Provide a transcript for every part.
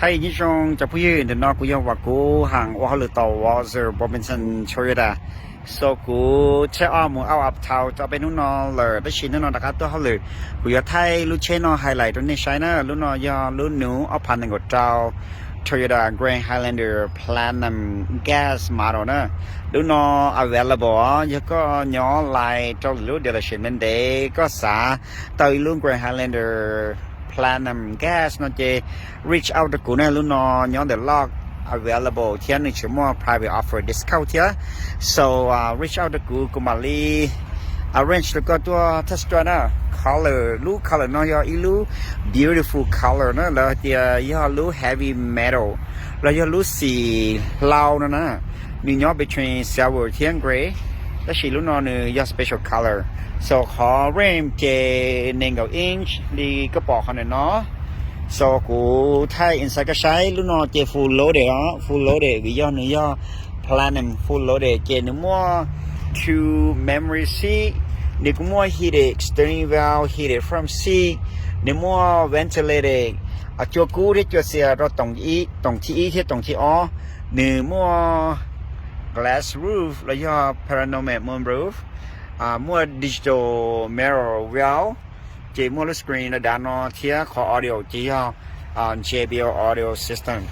Hais nyob zoo cov phooj ywg, ntawm no kuv yog Vam Kuv, haam ua hauj lwm tau Walther Robinson Toyota. So kuv check out mus out of town tau peb hnub no lawm, tab sis hnub no rov qab tuaj hauj lwm, kuv yuav thaij lub tsheb no highlight rau nej saib na. Lub no yog lub nuv ob phav nees nkaum rau, Toyota Grand Highlander Platinum Gas Model na. Lub no available, yog koj nyob lais rau lwm lub dealership ntev ntev, koj xav tau ib lub Grand Highlander Platinum Gas no ces reach out rau kuv na. Lub no nyob ntawm lot available thiab nws tseem muaj private offer discount thiab. So reach out rau kuv, kuv mam li arrange rau koj tuaj test drive na. Color, lub color no yog ib lub beautiful color na, lawv hais tias yog lub heavy metal los yog lub xim hlau no na. Nws nyob between silver thiab grey, tab sis lub no nws yog special color. So qhov rim ces nees nkaum inch li koj pom qhov ntawm no. So kuv thaij inside koj saib, lub no ces full loaded os, full loaded vim yog nws yog platinum full loaded ces nws muaj two memory seat, nws kuj muaj heated steering wheel, heated front seat, nws muaj ventilated, cua kub thiab cua xias rau toom thib ib thiab toom thib ob, nws muaj glass roof los yog panoramic moonroof, muaj digital mirror wheel, ces muaj lub screen dav dav no thiab qhov audio ces yog JBL audio system.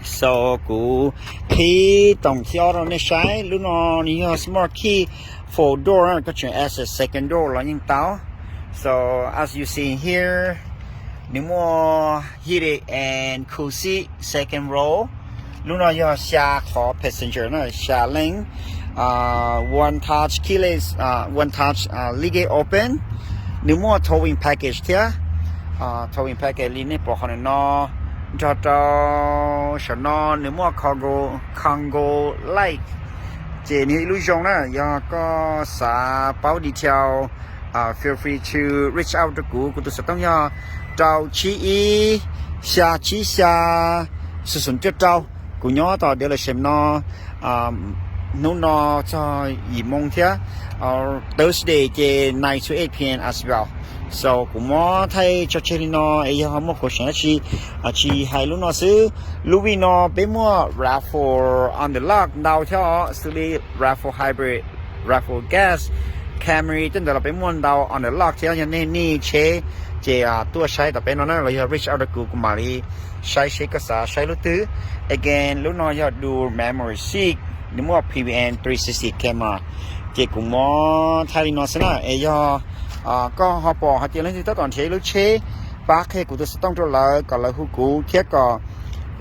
So kuv qhib toom thib ob rau nej saib, lub no nws yog smart key four door, koj tseem access second door los yeej tau. So as you see here, nws muaj heated and cool seat second row. Lub no yog xya qhov passenger na, xya leej. One touch keyless, one touch lift gate open. Nws muaj towing package thiab. Towing package li nej pom qhov ntawm no, nrog rau saum no nws muaj cargo, cargo light. Ces nws yog ib lub zoo na, yog koj xav paub detail, feel free to reach out rau kuv, kuv tus xov tooj yog rau tsib ib, xya tsib xya, xoom xoom cuaj rau. Kuv nyob tom dealership no hnub no txog yim moo thiab, Thursday ces nine to eight p.m. as well. So kuv muab thaij tso tseg li no, es yog muaj question dab tsi, tsis hais lub no xwb. Lub vij no peb muaj rav four on the lot ntau thiab os, xws li rav four hybrid, rav four gas, Camry tej ntawd los peb muaj ntau on the lot thiab. Yog nej nij tsheb ces tuaj saib tom peb no na, los yog reach out rau kuv, kuv mam li saib seb koj xav saib lub twg. Again, lub no yog dual memory seat, nws muaj P V N three sixty camera. Ces kuv muab thaij li no xwb na, es yog koj ho pom hais tias leej twg tab tom nrhiav ib lub tsheb, pab qhia kuv tus xov tooj rau lawv kom lawv hu kuv thiab kom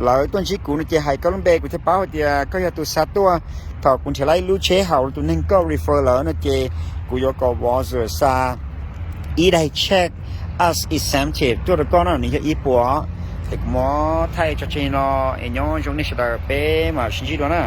lawv tuaj ntsib kuv no ces hais koj lub npe kuv thiaj paub hais tias koj yog tus xav tuaj. Thaum kuv nrhiav lawm ib lub tsheb hauv tus neeg koj refer lawm no ces kuv yuav kom Walther xa ib daim check as incentive tuaj rau koj na, nws yog ib puas. Es kuv muab thaij tso tseg no, es nyob zoo nej sawv daws, peb mam sib ntsib dua na.